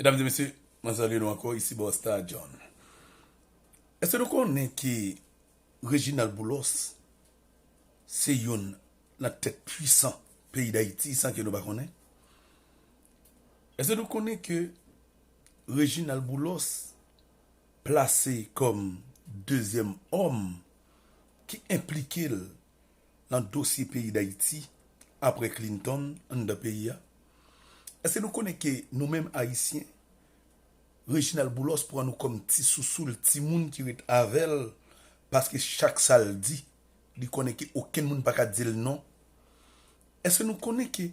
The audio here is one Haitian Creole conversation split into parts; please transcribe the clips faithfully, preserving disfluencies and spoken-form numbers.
Medam e mesye, mwen salye nou ankò, isi Busta John. Èske nou konnen ke Reginald Boulos se youn nan tèt pwisan peyi Dayiti san ke nou pa konnen? Èske nou konnen ke Reginald Boulos plase kòm dezyèm òm ki enplike l nan dosye peyi Dayiti apre Clinton anndan peyi a? Èske nou konnen ke nou menm Ayisyen, Reginald Boulos pran nou kòm ti sousou l, timoun ki ret avè l, paske chak sa l di, li konnen ke okenn moun pa ka di l non? Èske nou konnen ke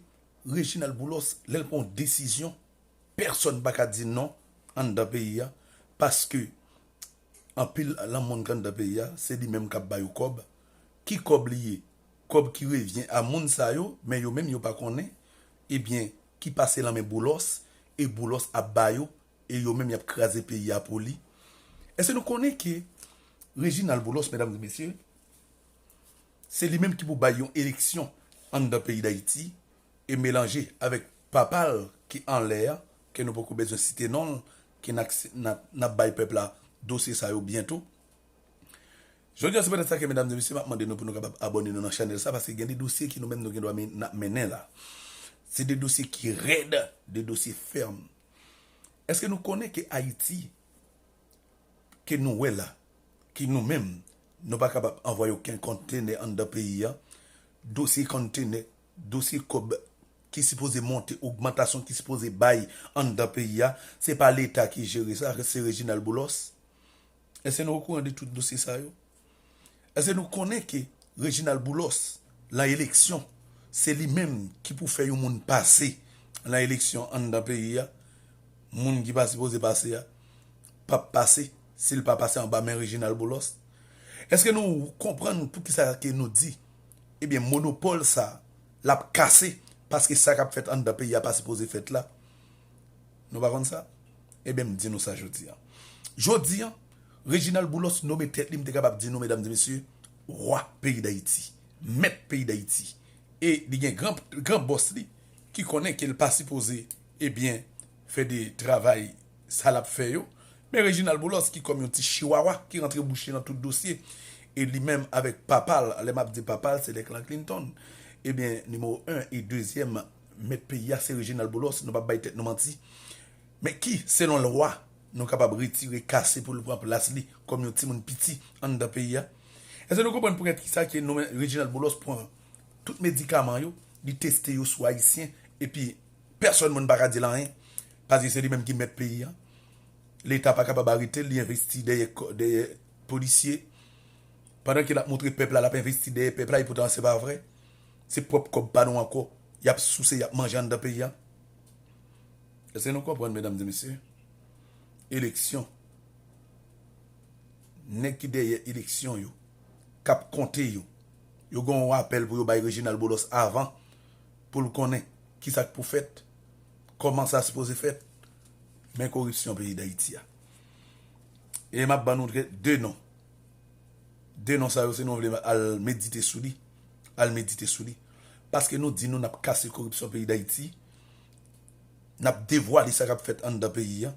Reginald Boulos, lè l pran yon desizyon, pèsonn pa ka di non anndan peyi a, paske anpil nan moun k anndan peyi a, se li menm k ap ba yo kòb. Ki kòb li ye? Kòb ki revyen a moun sa yo, men yo menm yo pa konnen, ebyen, ki pase nan men Boulos, e Boulos ap ba yo, e yo menm y ap kraze peyi a pou li. Èske nou konnen ke Reginald Boulos, medam e mesye, se li menm ki pou bay yon eleksyon anndan peyi Dayiti e melanje avèk papa l ki anlè a, ke nou poko bezwen site non l, ke n ap, n ap, n ap bay pèp la dosye sa yo byento. Jodi a, se poutèt sa ke, medam e mesye, m ap mande nou pou nou kapab abòne nou nan chanèl sa, paske gen de dosye ke nou menm nou gen dwa men-, n ap mennen la. Se de dosye ki rèd, de dosye fèm. Èske nou konnen ke Ayiti, ke nou wè la, ke nou menm, nou pa kapab anvwaye okenn kontenè anndan peyi a, dosye kontenè, dosye kòb ki sipoze monte, ogmantasyon ki sipoze bay anndan peyi a, se pa Leta ki jere sa, se Reginald Boulos? Èske nou okouran de tout dosye sa yo? Èske nou konnen ke Reginald Boulos, nan eleksyon, se li menm ki pou fè yon moun pase nan eleksyon anndan peyi a? Moun ki pa sipoze pase a, p ap pase, si l pa pase anba men Reginald Boulos. Èske nou konprann poukisa ke nou di, ebyen, monopòl sa, l ap kase, paske sa k ap fèt anndan peyi a pa sipoze fèt la? Nou pa konn sa? Ebyen, m di nou sa jodi a. Jodi a, Reginald Boulos nome tèt li, m te kapab di nou, medam e mesye, wa peyi Dayiti, mèt peyi Dayiti. E li gen gran, gran bòs li ki konnen ke l pa sipoze, ebyen, fè de travay sa l ap fè yo. Men Reginald Boulos ki kòm yon ti chiwawa ki rantre bouch li nan tout dosye. E li menm avèk papa l, lè m ap di papa l, se lè k lan Clinton. Ebyen, nimewo en e dezyèm mèt peyi a, se Reginald Boulos, nou p ap bay tèt nou manti. Men ki, selon lwa, nou kapab retire, kase pou l pran plas li kòm yon timoun piti anndan peyi a? Èske nou konprann poukisa ke nou, Reginald Boulos pran tout medikaman yo, li teste yo sou Ayisyen, epi pèsonn moun pa ka di l anyen, paske se li menm ki mèt peyi a? Leta pa kapab arete l, li envesti dèyè kò-, dèyè polisye. Pandan ke l ap montre pèp la, l ap envesti dèyè pèp la, epoutan se pa vre. Se pwòp kòb pa nou ankò y ap souse, y ap manje anndan peyi a. Èske nou konprann, medam e mesye? Eleksyon. Nèg ki dèyè eleksyon yo, k ap konte yo, yo gen yon apèl pou yo bay Reginald Boulos avan, pou l konnen kisa k pou fèt, kòman sa sipoze fèt. Men koripsyon peyi Dayiti a. E m ap ban nou de non. De non sa yo, si nou vle al medite sou li, al medite sou li. Paske nou di nou n ap kase koripsyon peyi Dayiti, n ap devwale sa k ap fèt anndan peyi a.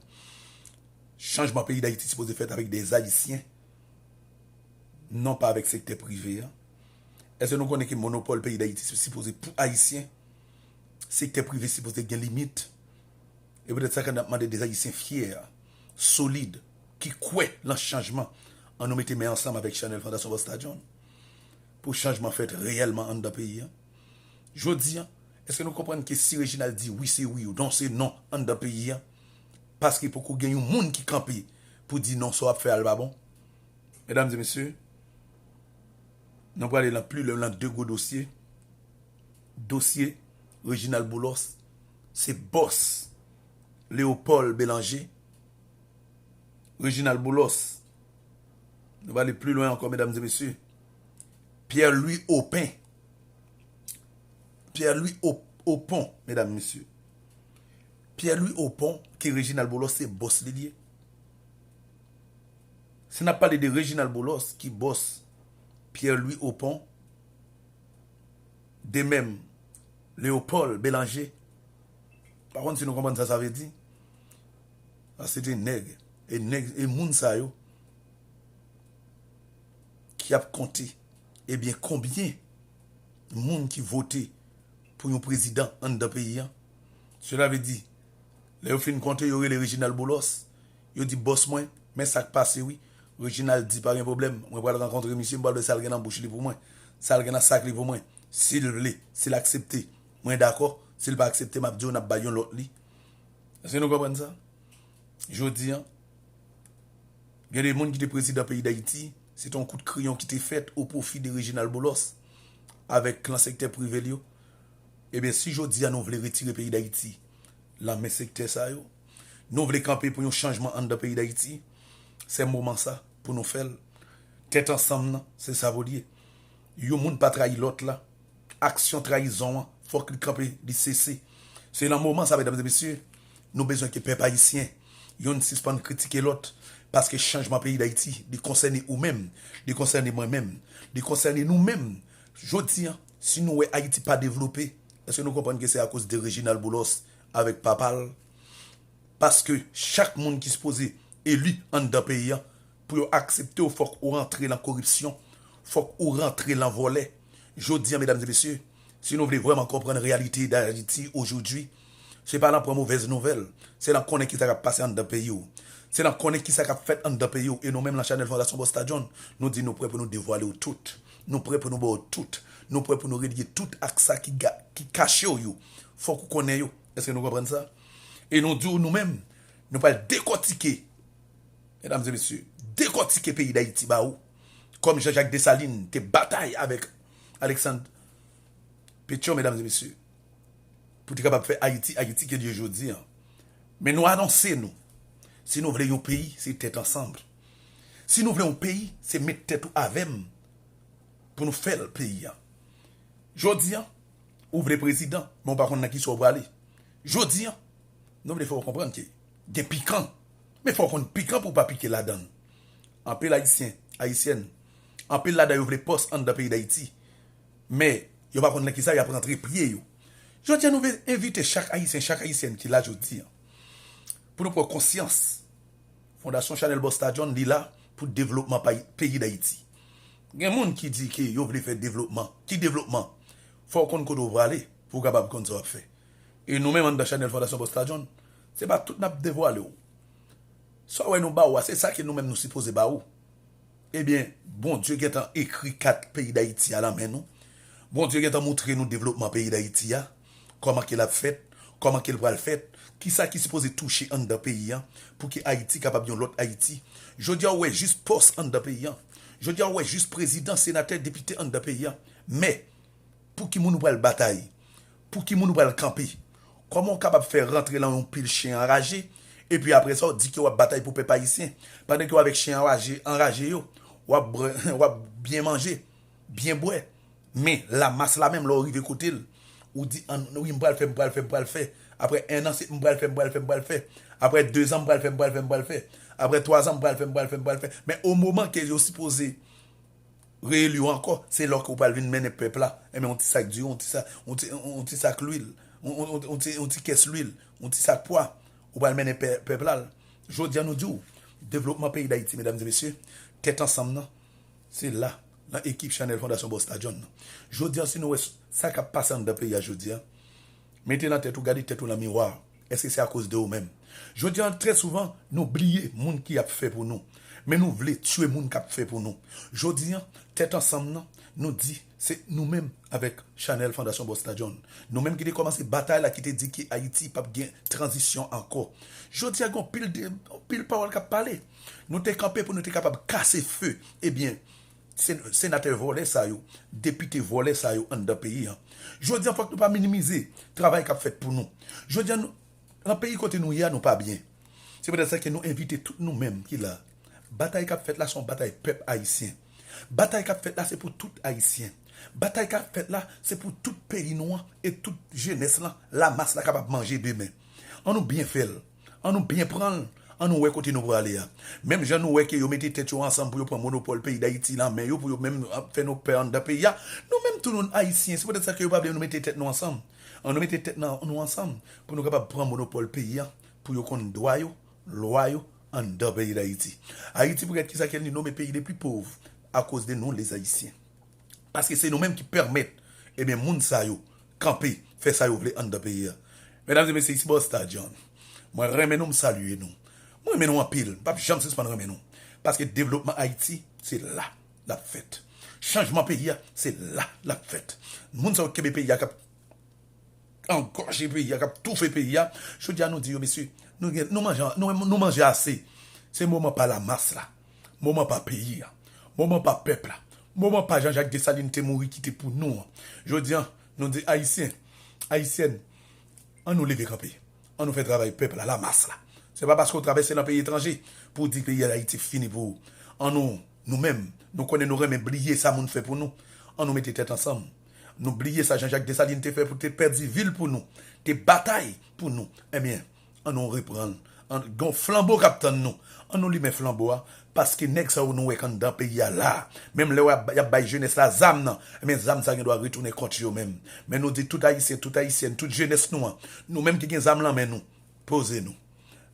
Chanjman peyi Dayiti sipoze fèt avèk de Ayisyen, non pa avèk sektè prive a. Èske nou konnen ke monopòl peyi Dayiti sipoze pou Ayisyen? Sektè prive sipoze gen limit. E poutèt sa ke n ap mande de Ayisyen fyè, solid, ki kwè nan chanjman, ann nou mete men ansanm avèk chanèl Fondasyon Busta John pou chanjman fèt reyèlman anndan peyi a. Jodi a, èske nou konprann ke si Reginald di wi, se wi, non, se non anndan peyi a? Paske poko gen yon moun ki kanpe pou di non, sa w ap fè a l pa bon. Medam e mesye, nou prale nan pli lwen nan de gwo dosye. Dosye Reginald Boulos, se bòs Léopold Bélanger. Reginald Boulos, nou prale pli lwen ankò, medam e mesye. Pierre Louis Opin. Pierre Louis Op-, Opon, medam e mesye. Pierre Louis Opon, ke Reginald Boulos se bòs li ye. Si n ap pale de Reginald Boulos ki bòs Pierre Louis Opon, de menm Léopold Bélanger, pa konn si nou konprann sa sa vle di. Paske se te nèg, e nèg, e moun sa yo ki ap konte, ebyen, konbyen moun ki vote pou yon prezidan anndan peyi a? Sela vle di, lè yo fin konte, yo rele Reginald Boulos, yo di, bòs mwen, men sa k pase wi. Reginald di, pa gen pwoblèm, mwen pral rankontre misye, m pral wè sa l gen nan bouch li pou mwen, sa l gen nan sak li pou mwen. Si l vle, si l aksepte, mwen dakò. Si l pa aksepte, m ap di w, n ap bay yon lòt li. Èske nou konprann sa? Jodi a, gen de moun ki te prezidan peyi Dayiti, se te yon kout kreyon ki te fèt o pwofi de Reginald Boulos avèk klan sektè prive l yo. Ebyen, si jodi a nou vle retire peyi Dayiti lan men sektè sa yo, nou vle kanpe pou yon chanjman anndan peyi Dayiti, se moman sa pou nou fè l. Tèt ansanm nan, se sa pou l ye. Yon moun pa trayi lòt la. Aksyon trayizon an, fòk li kanpe, li sese. Se nan moman sa, medam e mesye, nou bezwen ke pèp ayisyen, youn sispann kritike lòt, paske chanjman peyi Dayiti, li konsène ou menm, li konsène mwen menm, li konsène nou menm. Jodi a, si nou wè Ayiti pa devlope, èske nou konprann ke se akoz de Reginald Boulos avèk papa l? Paske chak moun ki sipoze eli anndan peyi a, pou yo aksepte w, fòk ou rantre nan koripsyon, fòk ou rantre nan vòlè. Jodi a, medam e mesye, si nou vle vrèman konprann reyalite Dayiti ojodwi, se pa nan pran movèz nouvèl, se nan konnen kisa k ap pase anndan peyi w. Se nan konnen kisa k ap fèt anndan peyi w. E nou menm lan chanèl Fondasyon Busta John, nou di nou prè pou nou devwale w tout. Nou prè pou nou ba w tout. Nou prè pou nou relye tout ak sa ki, ga- ki kache w yo. Fòk ou konnen yo. Èske nou konprann sa? E nou di w nou menm, nou pral dekòtike, medam e mesye, dekòtike peyi Dayiti ba ou, kòm Jean-Jacques Dessalines te batay avèk Alexandre Pétion, medam e mesye, pou te kapab fè Ayiti, Ayiti ke l ye jodi a. Men nou anonse nou, si nou vle yon peyi, se tèt ansanm. Si nou vle yon peyi, se met tèt ou avè m pou nou fè l peyi a. Jodi a, ou vle prezidan, men w pa konn nan kisa w prale. Jodi a, nou vle fè w konprann ke gen pikan. Men fò w konn pikan pou w pa pike ladan l. Anpil Ayisyen, Ayisyèn, anpil ladan yo vle pòs anndan peyi Dayiti. Men, yo pa konn nan kisa y ap rantre pye yo. Jodi a, nou vle envite chak Ayisyen, chak Ayisyèn ki la jodi a, pou nou pran konsyans. Fondasyon Chanèl Busta John, li la pou devlopman pay- peyi Dayiti. Gen moun ki di ke yo vle fè devlopman. Ki devlopman? Fò w konn kote w prale pou w kapab konn sa w ap fè. E nou menm anndan chanèl Fondasyon Busta John, se pa tout n ap devwale w. Sa w wè nou ba ou a, se sa ke nou menm nou sipoze ba ou. Ebyen, Bondye gentan ekri kat peyi Dayiti a lan men nou. Bondye gentan moutre nou devlopman peyi Dayiti a, kòman ke l ap fèt, kòman ke l pral fèt, kisa ki sipoze touche anndan peyi a, pou ke Ayiti kapab yon lòt Ayiti. Jodi a, ou wè jis pòs anndan peyi a. Jodi a, ou wè jis prezidan, senatè, depite anndan peyi a. Men, pou ki moun ou pral batay? Pou ki moun ou pral kanpe? Kòman w kapab fè rantre lan yon pil chen anraje, epi apre sa, w di ke w ap batay pou pèp ayisyen, pandan ke w avèk chen anraje, anraje yo, w ap, w ap byen manje, byen bwè. Men, lamas la menm, lè w rive kote l, ou di, an, wi, m pral fè, m pral fè, m pral fè. Apre en an, se m pral fè, m pral fè, m pral fè. Apre dezan, m pral fè, m pral fè, m pral fè. Apre twazan, m pral fè, m pral fè, m pral fè. Men o moman ke yo sipoze reyeli w ankò, se lè ke w pral vin mennen pèp la, enben, yon ti sak diri, yon ti sa, yon ti, yon ti sak lwil, yon, yon, yon, yon ti, yon ti kès lwil, yon ti sak pwa, ou pral mennen pè- pèp la. Jodi a, nou di w, devlopman peyi Dayiti, medam e mesye, tèt ansanm nan, se la, nan ekip chanèl Fondasyon Busta John nan. Jodi a, si nou wè s- sa k ap pase anndan peyi a jodi a, mete nan tèt ou, gade tèt ou nan miwa. Èske se akoz de ou menm? Jodi a, trè souvan, nou bliye moun ki ap fè pou nou. Men nou vle tiye moun k ap fè pou nou. Jodi a, tèt ansanm nan, nou di, se nou menm avèk chanèl Fondasyon Busta John. Nou menm ki te kòmanse batay la, ki te di ke Ayiti p ap gen tranzisyon ankò. Jodi a, gen pil de, pil pawòl k ap pale. Nou te kanpe pou nou te kapab kase fe. Ebyen, sen- senatè vòlè sa yo, depite vòlè sa yo anndan peyi a. Jodi a, fòk nou pa minimize travay k ap fèt pou nou. Jodi a, nou, nan peyi kote nou ye a, nou pa byen. Se poutèt sa ke nou envite tout nou menm ki la. Batay k ap fèt la, se yon batay pèp ayisyen. Batay k ap fèt la, se pou tout Ayisyen. Batay k ap fèt la, se pou tout peyi nou an e tout jenès lan, lamas la kapab manje demen. Ann nou byen fè l. Ann nou byen pran l. Ann nou wè kote nou prale a. Menm jan nou wè ke yo mete tèt yo ansanm pou yo pran monopòl peyi Dayiti lan men yo, pou yo menm fè nou pè anndan peyi a, nou menm tou nou Ayisyen. Se poutèt sa ke yo pa vle nou mete tèt nou ansanm. Ann nou mete tèt nan- nou ansanm pou nou kapab pran monopòl peyi a, pou yo konn dwa yo, lwa yo anndan peyi Dayiti. Ayiti, pou gad kisa ke li nonmen peyi le pli pov akoz de nou, les Haïtiens. Paske se nou menm ki pèmèt, ebyen, moun sa yo kanpe, fè sa yo vle anndan peyi a. Medam e mesye, isi bò Star John. Mwen renmen nou, m salye nou. Mwen renmen nou anpil. M p ap janm sispann renmen nou. Paske devlopman Ayiti, se la l ap fèt. Chanjman peyi a, se la l ap fèt. Moun sa yo k kenbe peyi a, k ap angòje peyi a, k ap toufe peyi a. Jodi a, nou di yo, mesye, nou gen, nou manje, nou, nou manje ase. Se moman pa lamas la. Moman pa peyi a. Moman pa pèp la. Moman pa Jean-Jacques Dessalines te mouri kite pou nou an. Jodi a, nou di Ayisyen, Ayisyèn, an nou leve kanpe. An nou fè travay pèp la, lamas la. Se pa paske w travèse nan peyi etranje pou w di peyi Dayiti fini pou ou. An nou, nou menm, nou konnen nou renmen bliye sa moun fè pou nou. An nou mete tèt ansanm. Nou bliye sa Jean-Jacques Dessalines te fè pou te pèdi vi l pou nou, te batay pou nou. Ebyen, an nou reprann. An, gen yon flanbo k ap tann nou. An nou limen flanbo a, paske nèg sa yo nou wè k anndan peyi a la. Menm lè y ap, y ap bay jenès la zam nan, ebyen zam sa gen dwa retounen kont yo menm. Men nou di tout Ayisyen, tout Ayisyèn, tout jenès nou an, nou menm ki gen zam lan men nou, poze nou.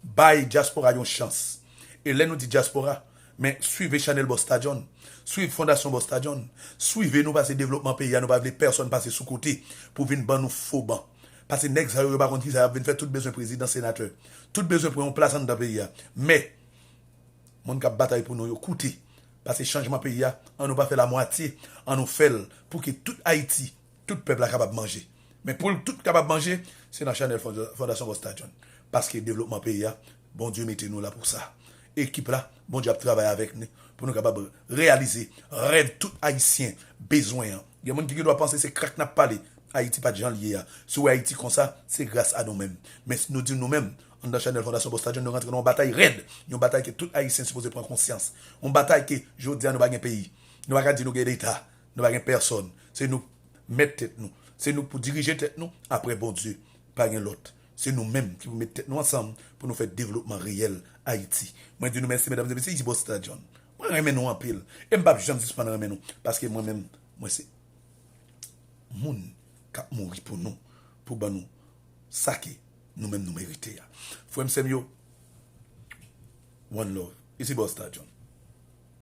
Bay dyaspora yon chans. E lè nou di dyaspora, men swive chanèl Bò Star John, swiv Fondasyon Bò Star John, swive nou, paske devlopman peyi a, nou pa vle pèsonn pase sou kote pou vin ban nou fo ban. Paske nèg sa yo, yo pa konn kisa y ap vin fè, tout bezwen prezidan, senatè. Tout bezwen pran yon plas anndan peyi a. Men, moun k ap batay pou nou yo, koute. Paske chanjman peyi a, an nou pa fè l a mwatye, an nou fè l pou ke tout Ayiti, tout pèp la kapab manje. Men pou l tout kapab manje, se nan chanèl Fonda-, Fondasyon Bò Star John. Paske devlopman peyi a, Bondye mete nou la pou sa. Ekip la, Bondye ap travay avèk nou pou nou kapab reyalize rèv tout Ayisyen bezwen an. Gen moun ki gen dwa panse se krak n ap pale. Ayiti pa t jan l ye a. Si w wè Ayiti konsa, se gras a nou menm. Men si nou di nou menm, anndan chanèl Fondasyon Bò Star John, nou rantre nan yon batay rèd. Yon batay ke tout Ayisyen sipoze pran konsyans. Yon batay ke jodi a nou pa gen peyi. Nou pa ka di nou gen Leta. Nou pa gen pèsonn. Se nou mèt tèt nou. Se nou pou dirije tèt nou, apre Bondye. Pa gen lòt. Se nou menm ki pou met tèt nou ansanm pou nou fè devlopman reyèl Ayiti. Mwen di nou mèsi, medam e mesye, isi Bò Star John. Mwen renmen nou anpil. E m p ap janm sispann renmen nou. Paske mwen menm, mwen se moun k ap mouri pou nou. Pou ban nou sa ke nou menm nou merite a. Frè m, sè m yo, one love. Isi Bò Star John.